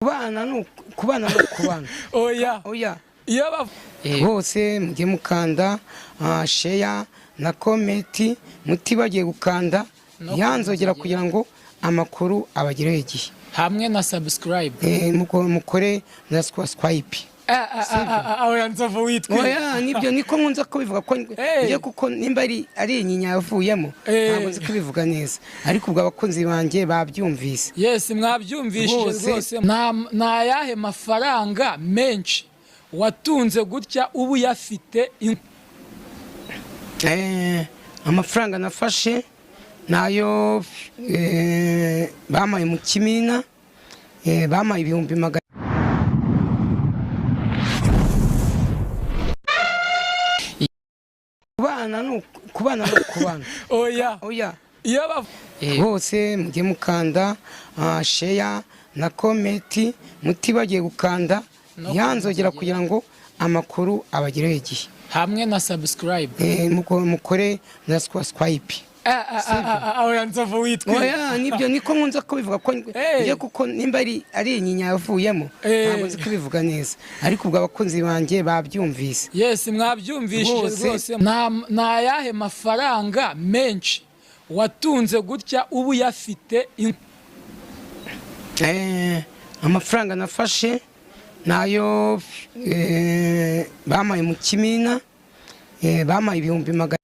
Kubana ni kubana ni ukubana. Oya. Oya. Iyo Bose mujye mukanda share na comment, mutibagiye gukanda No yanzogera kugira ngo amakuru abagereho igihe. Hamwe na subscribe. Mukore na swipe. Oya, Nzovu witwe. Oya, nibyo, niko nkunze kubivuga ko Eh. njye, kuko nimba ari inyinya yavuyemo, ntabwo nzi kubivuga neza, ariko ubwo abakunzi banjye babyumvise. Yes, mwabyumvishije. Rwose. Rwose ni ayahe mafaranga menshi watunze gutya uba uyafite Amafaranga nafashe nayo bampaye mu kimina, bampaye 100,000. Kubana ni kubana ni ukubana. Oya. Oya. Iyo Bose mujye mukanda share na comment, mutibagiye gukanda No yanzogera kugira ngo amakuru abagereho igihe. Hamwe na subscribe. Mukore na swipe. Oya, Nzovu witwe. Oya, nibyo, niko nkunze kubivuga ko Eh. njye, kuko nimba ari inyinya yavuyemo, Eh. ntabwo nzi kubivuga neza, ariko ubwo abakunzi banjye babyumvise. Yes, mwabyumvishije. Rwose. Rwose ni ayahe mafaranga menshi watunze gutya uba uyafite Amafaranga nafashe nayo bampaye mu kimina, bampaye 100,000.